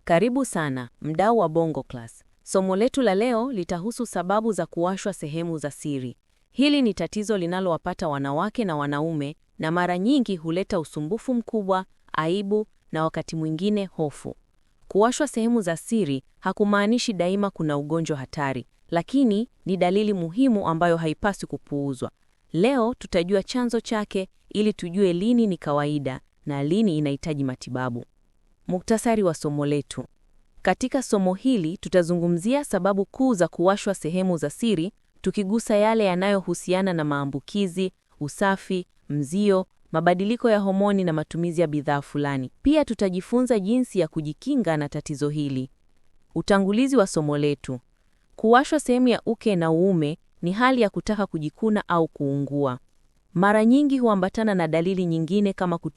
Karibu sana mdau wa Bongo Class. Somo letu la leo litahusu sababu za kuwashwa sehemu za siri. Hili ni tatizo linalowapata wanawake na wanaume na mara nyingi huleta usumbufu mkubwa, aibu na wakati mwingine hofu. Kuwashwa sehemu za siri hakumaanishi daima kuna ugonjwa hatari, lakini ni dalili muhimu ambayo haipaswi kupuuzwa. Leo tutajua chanzo chake ili tujue lini ni kawaida na lini inahitaji matibabu. Muktasari wa somo letu. Katika somo hili tutazungumzia sababu kuu za kuwashwa sehemu za siri, tukigusa yale yanayohusiana na maambukizi, usafi, mzio, mabadiliko ya homoni na matumizi ya bidhaa fulani. Pia tutajifunza jinsi ya kujikinga na tatizo hili. Utangulizi wa somo letu. Kuwashwa sehemu ya uke na uume ni hali ya kutaka kujikuna au kuungua. Mara nyingi huambatana na dalili nyingine kama